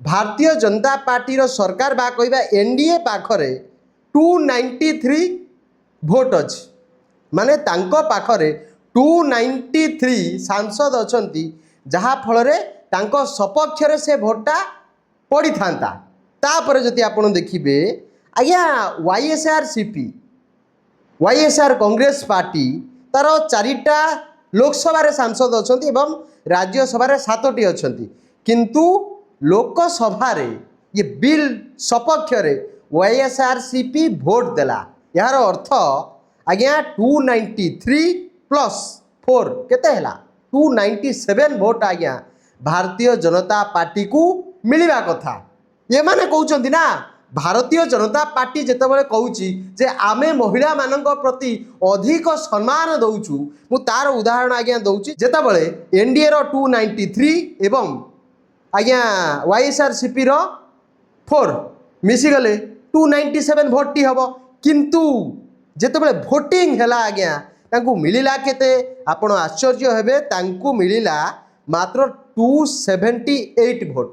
ଭାରତୀୟ ଜନତା ପାର୍ଟିର ସରକାର ବା କହିବା ଏନ୍ଡିଏ ପାଖରେ 293 ଭୋଟ୍ ଅଛି। ମାନେ ତାଙ୍କ ପାଖରେ 293 ସାଂସଦ ଅଛନ୍ତି, ଯାହାଫଳରେ ତାଙ୍କ ସପକ୍ଷରେ ସେ ଭୋଟଟା ପଡ଼ିଥାନ୍ତା। ତାପରେ ଯଦି ଆପଣ ଦେଖିବେ ଆଜ୍ଞା, YSR CP, YSR Congress party, ତାର ଚାରିଟା ଲୋକସଭାରେ ସାଂସଦ ଅଛନ୍ତି ଏବଂ ରାଜ୍ୟସଭାରେ ସାତଟି ଅଛନ୍ତି। କିନ୍ତୁ ଲୋକସଭାରେ ଇଏ ବିଲ୍ ସପକ୍ଷରେ ୱାଇଏସ୍ଆର୍ ସିପି ଭୋଟ ଦେଲା। ଏହାର ଅର୍ଥ ଆଜ୍ଞା, 293 ପ୍ଲସ୍ 4 କେତେ ହେଲା? 297 ଭୋଟ ଆଜ୍ଞା ଭାରତୀୟ ଜନତା ପାର୍ଟିକୁ ମିଳିବା କଥା। ଏମାନେ କହୁଛନ୍ତି ନା, ଭାରତୀୟ ଜନତା ପାର୍ଟି ଯେତେବେଳେ କହୁଛି ଯେ ଆମେ ମହିଳାମାନଙ୍କ ପ୍ରତି ଅଧିକ ସମ୍ମାନ ଦେଉଛୁ, ମୁଁ ତାର ଉଦାହରଣ ଆଜ୍ଞା ଦେଉଛି। ଯେତେବେଳେ ଏନ୍ଡିଏର 293 ଏବଂ ଆଜ୍ଞା ୱାଇଏସ୍ଆର୍ ସିପିର 4 ମିଶିଗଲେ 297 ଭୋଟଟି ହେବ। କିନ୍ତୁ ଯେତେବେଳେ ଭୋଟିଂ ହେଲା ଆଜ୍ଞା, ତାଙ୍କୁ ମିଳିଲା କେତେ? ଆପଣ ଆଶ୍ଚର୍ଯ୍ୟ ହେବେ, ତାଙ୍କୁ ମିଳିଲା ମାତ୍ର 278 ଭୋଟ।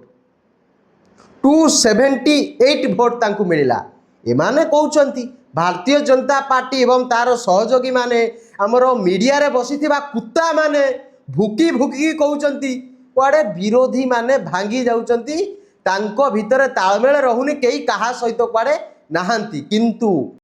278 ଭୋଟ ତାଙ୍କୁ ମିଳିଲା। ଏମାନେ କହୁଛନ୍ତି, ଭାରତୀୟ ଜନତା ପାର୍ଟି ଏବଂ ତାର ସହଯୋଗୀମାନେ, ଆମର ମିଡ଼ିଆରେ ବସିଥିବା କୁତ୍ତାମାନେ ଭୁକି ଭୁକିକି କହୁଛନ୍ତି କୁଆଡ଼େ ବିରୋଧୀମାନେ ଭାଙ୍ଗି ଯାଉଛନ୍ତି, ତାଙ୍କ ଭିତରେ ତାଳମେଳ ରହୁନି, କେହି କାହା ସହିତ କୁଆଡ଼େ ନାହାନ୍ତି। କିନ୍ତୁ